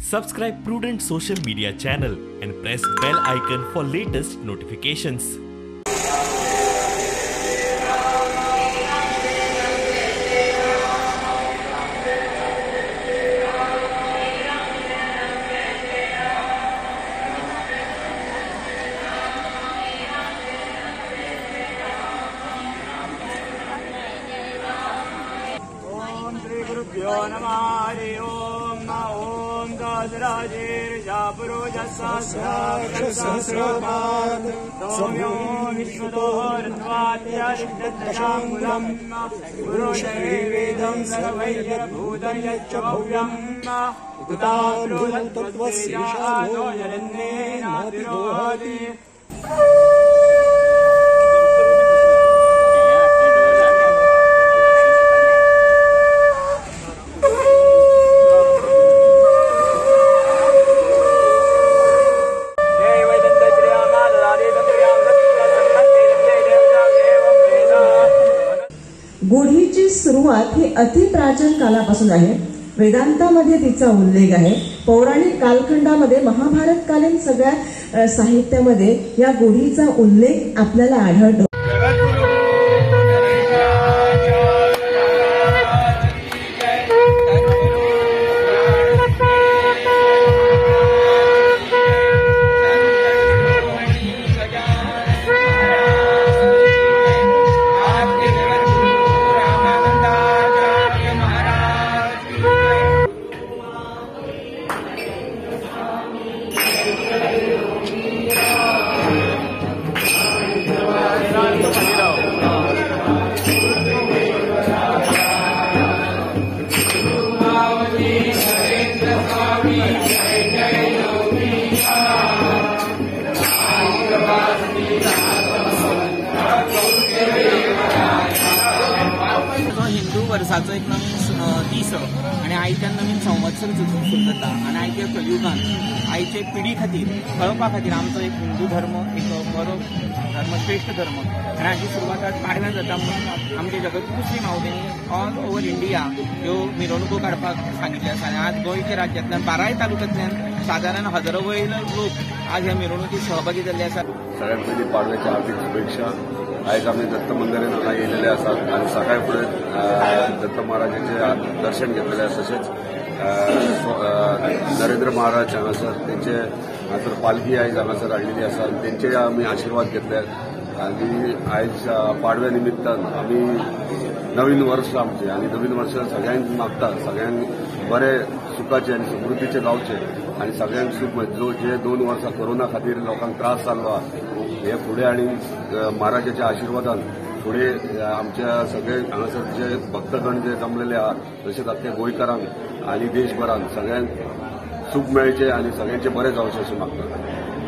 Subscribe Prudent Social Media channel and press bell icon for latest notifications. गुढीची सुरुवात ही अतिप्राचीन कालापासून आहे. वेदांतामध्ये तिचा उल्लेख आहे. पौराणिक कालखंडामध्ये महाभारतकालीन सगळ्या साहित्यामध्ये या गुढीचा उल्लेख आपल्याला आढळतो. हिंदू वर्साचो एक नवीन दीस आनी आयच्यान नवीन संवत्सर सुरू जाता आनी आयच्या कलयुगान आयचे पिढी खातीर कळपा खातीर आमचो एक हिंदू धर्म एक बरो धर्म, श्रेश्ठ धर्म आनी हाची सुरवात आज पाडव्यान जाता म्हणून आमचे जगद्गुरू श्री माऊलींनी ऑल ओव्हर इंडिया ह्यो मिरवणुको काडपाक सांगिल्ले आसा आनी आज गोंयच्या राज्यांतल्यान बाराय तालुक्यांतल्यान सादारण हजारो वयर लोक आज ह्या मिरवणुकीत सहभागी जाल्ले आसात. सगळ्यात पयलीं पाडव्याच्या हार्दिक शुभेच्छा. आयज आमी दत्त मंदिरान हांगा येयलेले आसात आनी सकाळी फुडें दत्त महाराजाचें दर्शन घेतलेलें आसा. तशेंच नरेंद्र महाराज हांगासर तेंचे हांगासर पालखी आयज हांगासर हाडलेली आसा आनी तेंचे आमी आशिर्वाद घेतले. आनी आयज पाडव्या निमित्तान आमी नवीन वर्स आमचें आनी नवीन वर्स सगळ्यांक मागता, सगळ्यांक बरें सुखाचें आनी समृद्धीचें जावचें आनी सगळ्यांक सूख. जो जे 2 वर्सां कोरोना खातीर लोकांक त्रास जाल्लो आहा हे फुडें आनी महाराजाच्या आशिर्वादान फुडें आमच्या सगळे हांगासर जे भक्तगण जे जमलेले आहात तशेंच आख्या गोंयकारांक आनी देशभरान सगळ्यांक सूख मेळचें आनी सगळ्यांचें बरें जावचें अशें मागता.